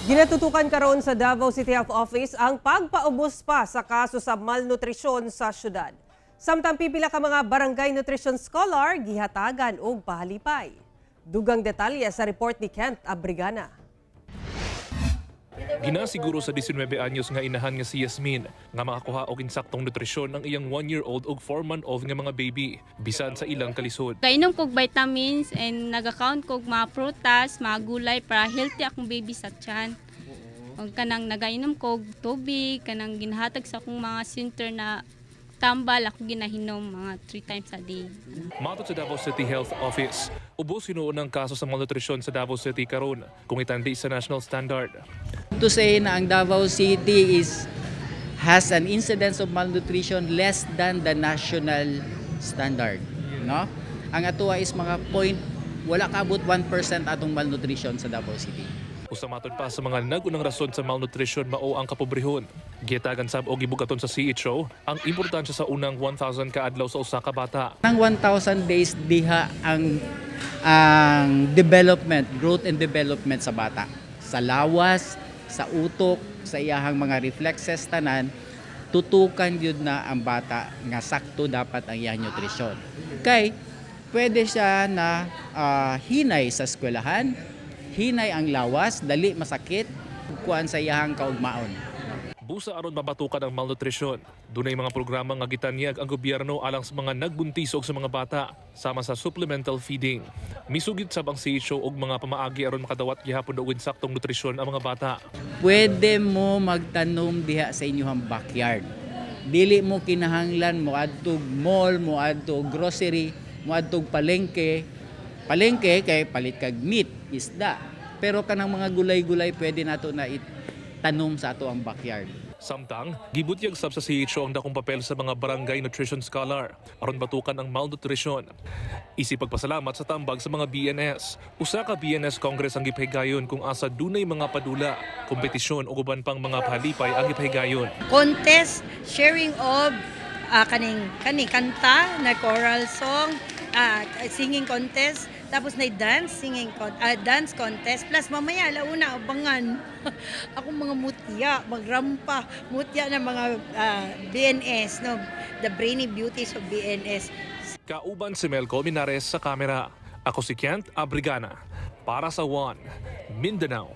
Ginatutukan karon sa Davao City Health Office ang pagpaubos pa sa kaso sa malnutrisyon sa syudad. Samtang pipila ka mga barangay nutrition scholar gihatagan og pahalipay. Dugang detalye sa report ni Kent Abrigana. Ginasiguro sa 19 anyos nga inahan nga si Yasmin nga makakuha og insaktong nutrisyon ang iyang 1-year-old ug 4-month-old nga mga baby bisan sa ilang kalisod. Kainom kog vitamins and nagakaon kog mga prutas, mga gulay para healthy akong baby sa tiyan. Ug kanang nagainom kog tubig, kanang ginahatag sa akong mga center na tambal ako ginahinom mga 3 times a day. Matod sa Davao City Health Office, ubos hinuon ang kaso sa malnutrisyon sa Davao City karon kung itandi sa national standard. To say na ang Davao City is has an incidence of malnutrition less than the national standard, no? Ang atoa is mga point wala kaabot 1% atong malnutrition sa Davao City. Usa matod pa sa mga nagunang rason sa malnutrition mao ang kapobrehon. Gihatagan sab og gibugaton sa CHO ang importansya sa unang 1,000 ka adlaw sa usa ka bata. Ang 1,000 days diha ang development, growth and development sa bata. Sa lawas, sa utok, sa iyahang mga reflexes tanan, tutukan gyud na ang bata nga sakto dapat ang iyang nutrisyon. Kay pwede siya na hinay sa eskwelahan, hinay ang lawas, dali masakit, kuan sa iyahang kaugmaon. Busa aron mabatukan ang malnutrisyon. Dunay mga programa nga gitanyag ang gobyerno alang sa mga nagbuntis og sa mga bata sama sa supplemental feeding. Misugid sab ang CHO og mga pamaagi aron makadawat gihapon og insaktong nutrisyon ang mga bata. Pwede mo magtanom diha sa inyong backyard. Dili mo kinahanglan mo adtog mall, mo adtog grocery, mo adtog palengke. Palengke kay palit kag meat, isda. Pero kanang mga gulay-gulay, pwede nato na itanom sa ato ang backyard. Samtang, gibutyag sab sa CHO ang dakong papel sa mga barangay nutrition scholar aron batukan ang malnutrition. Isip pagpasalamat sa tambag sa mga BNS. Usa ka BNS Congress ang gipahigayon kung asa dunay mga padula, kompetisyon ug uban pang mga pahalipay ang gipahigayon. Contest, sharing of kaning kaning kanta na choral song, singing contest, tapos na dance singing dance contest, plus mamaya alauna abangan akong mga mutya, magrampa mutya ng mga BNS, no, the brainy beauties of BNS. Kauban si Mel Colmenares sa kamera. Ako si Kent Abrigana para sa One Mindanao.